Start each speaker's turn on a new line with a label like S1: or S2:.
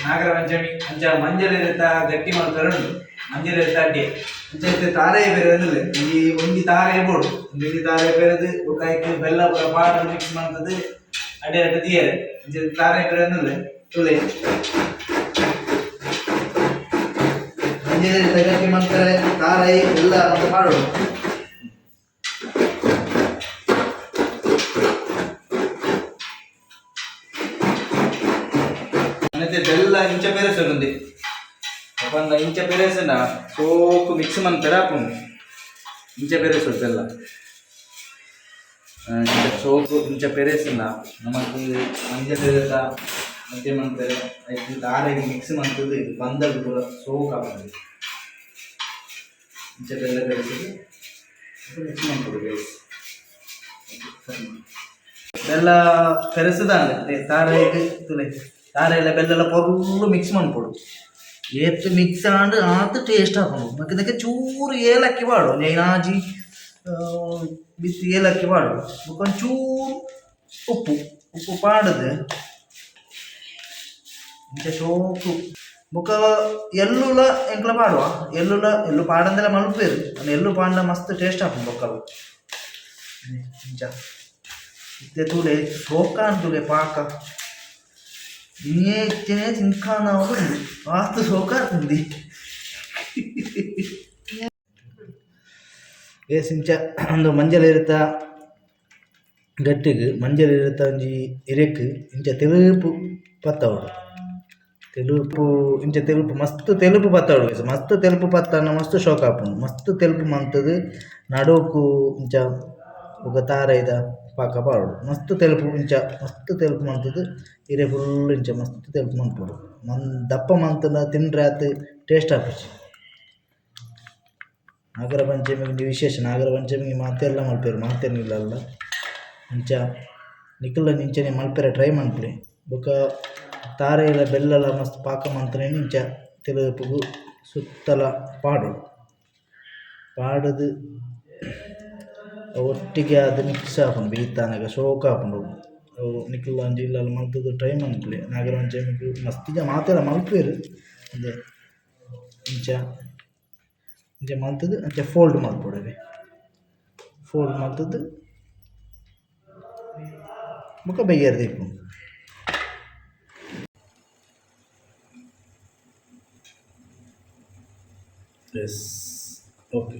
S1: ನಾಗರ ಪಂಚಮಿ ಅಂಚ ಮಂಜಲ್ ಗಟ್ಟಿ ಮಲ್ಪೆರೆ ಉಂಡು. ಮಂಜಲ್ ಇರೆತ ಅಡ್ಡೆ. ಅಂಚ ಇತ್ತೆ ತಾರೆ ಬೇರೆ ಅಂದಿಲ್ಲ, ಈ ಒಂಜಿ ತಾರೆ ಬೋಡು. ಒಂಜಿ ತಾರೆ ಬೇರೆದು ಬೊಕ್ಕ ಐಕ್ ಬೆಲ್ಲ ಪೂರ ಪಾಡ್ದ್ ಮಿಕ್ಸ್ ಮಂತುದು ಅಡ್ಡೆ ಅಡ್ಡೆ ದೀಯೆರೆ. ಅಂಚ ತಾರೆ ಬೇರೆ ಅಂದಿಲ್ಲ ತುಲೆ. ಮಂಜಲ್ ಇರೆತ ಗಟ್ಟಿ ಮಲ್ಪೆರೆ ತಾರಾಯಿ ಬೆಲ್ಲ ಮಾತ ಪಾಡೊಡು.
S2: ಅನತೆ ಬೆಲ್ಲ ಇಂಚ ಪೆರೆಸೊಡುಂದೆ ಪಂಡ ಇಂಚ ಪೆರೆಸಂಡ ಸೋಕು ಮಿಕ್ಸ್ ಮನ್ಪೆರೆ ಆಪುಂಡು. ಇಂಚ ಪೆರೆಸೊಡು ಬೆಲ್ಲ. ಇಂಚ ಸೋಕು ಇಂಚ ಪೆರೆಸಂಡ ನಮಕ್ ಮಂಜಲ್ ಇರೆತ ಮಧ್ಯೆ ಮನ್ಪೆರೆ ಐಕ್ ದಾರೆಗ್ ಮಿಕ್ಸ್ ಮಂತುದು ಬಂದಗ್ ಪೂರ ಸೋಕು ಆಪುಂಡು. ಇಂಚ ಬೆಲ್ಲ ಪೆರೆಸುದು ಮಿಕ್ಸ್ ಮನ್ಪೊಡು ಗೈಸ್. ಬೆಲ್ಲ ಪೆರೆಸುದಾಂಡ್ ತಾರಾಯಿಗ್ ತುಲೆ ತಾರಾಯಿಲ ಬೆಲ್ಲಲ ಪೊರ್ಲು ಮಿಕ್ಸ್ ಮನ್ಪೊಡು. ಏತ್ ಮಿಕ್ಸ್ ಆಂಡ್ ಆತ್ ಟೇಸ್ಟ್ ಆಪುಂಡು. ಬೊಕ ಇಂದೆಕ್ ಚೂರು ಏಲಕ್ಕಿ ಪಾಡು, ಒಂಜಿ ಐನಾಜಿ ಬಿತ್ತ್ ಏಲಕ್ಕಿ ಪಾಡು. ಬೊಕ ಒಂಚೂರು ಉಪ್ಪು ಉಪ್ಪು ಪಾಡುದು ಇಂಚ ಶೋಕು. ಬೊಕ ಎಲ್ಲುಲ ಎಂಕ್ಲ ಪಾಡುವ. ಎಲ್ಲುಲ ಎಲ್ಲು ಪಾಡಂದೆಲ ಮಲ್ಪುವೆರ್, ಆಂಡ ಎಲ್ಲು ಪಾಂಡ ಮಸ್ತ್ ಟೇಸ್ಟ್ ಆಪುಂಡು. ಬೊಕ್ಕಲ ಇಂಚ ಇತ್ತೆ ತೂಲೆ ಸೋಕಾಂಡ್ ತೂಲೆ ಪಾಕ. ಇನಿಯೇ ಇತ್ತೆನೆ ತಿನ್ಕಾನಾವೊಡು, ಆತ್ ಸೋಕಾತುಂದಿ. ಏಸ್ ಇಂಚ ಉಂದು ಮಂಜಲ್ ಇರೆತ ಗಟ್ಟಿಗ್ ಮಂಜಲ್ ಇರೆತ ಒಂಜಿ ಇರೆಕ್ ಇಂಚ ತೆಲುಪು ಪತ್ತವೊಡು. ತೆಲುಪು ಇಂಚ ತೆಲುಪು ಮಸ್ತ್ ತೆಲುಪು ಪತ್ತವೊಡು. ಮಸ್ತ್ ತೆಲುಪು ಪತ್ತಂಡ ಮಸ್ತ್ ಶೋಕು ಆಪುಂಡು. ಮಸ್ತ್ ತೆಲುಪು ಮಂತುದು ನಡುಕು ಇಂಚ ಬೊಕ ತಾರಾಯಿದ ಪಾಕ ಪಾಡೊಡು. ಮಸ್ತ್ ತೆಲುಪು ಇಂಚ ಮಸ್ತ್ ತೆಲುಪು ಮಂತುದು ಇರೆ ಫುಲ್ ಇಂಚ ಮಸ್ತ್ ತೆಲುಪು ಮನ್ಪೊಡು. ದಪ್ಪ ಮಂತುಂಡ ತಿಂಡ್ರೆ ಆತ್ ಟೇಸ್ಟ್ ಆಪುಜಿ. ನಾಗರ ಪಂಚಮಿ ಒಂಜಿ ವಿಶೇಷ. ನಾಗರ ಪಂಚಮಿ ಮಾತೆರ್ಲ ಮಲ್ಪುವೆರ್, ಮಾತೆರ್ನ ಇಲ್ಲಲ್ಲ. ಅಂಚ ನಿಕುಲ್ಲ ಇಂಚನೆ ಮಲ್ಪೆರೆ ಟ್ರೈ ಮನ್ಪುಲೆ. ಬೊಕ ತಾರಾಯಿಲ ಬೆಲ್ಲಲ ಮಸ್ತ್ ಪಾಕ ಮಂತುನೇನ್ ಇಂಚ ತೆಲುಪುಗು ಸುತ್ತಲ ಪಾಡೊಡು. ಪಾಡುದು ಒಟ್ಟಿಗೆ ಆದ್ ಮಿಕ್ಸ್ ಆಪುಂಡು ಬೆಯ್ತಾನಗ ಶೋಕು ಆಪುಂಡು. ಅವು ನಿಕುಲ್ಲ ಒಂಜಿ ಇಲ್ಲಲ್ ಮಂತುದು ಟ್ರೈ ಮನ್ಪುಲೆ. ನಾಗರ ಪಂಚಮಿಗ್ ಮಸ್ತ್ ಜನ ಮಾತೆರ್ಲ ಮಲ್ಪುವೆರ್. ಉಂದೆ ಇಂಚ ಇಂಚ ಮಂತುದು ಅಂಚ ಫೋಲ್ಡ್ ಮನ್ಪೊಡು. ಫೋಲ್ಡ್ ಮಂತುದು ಬೊಕ ಬಯ್ಯೆರೆ ದೀಪುನು. Yes, okay.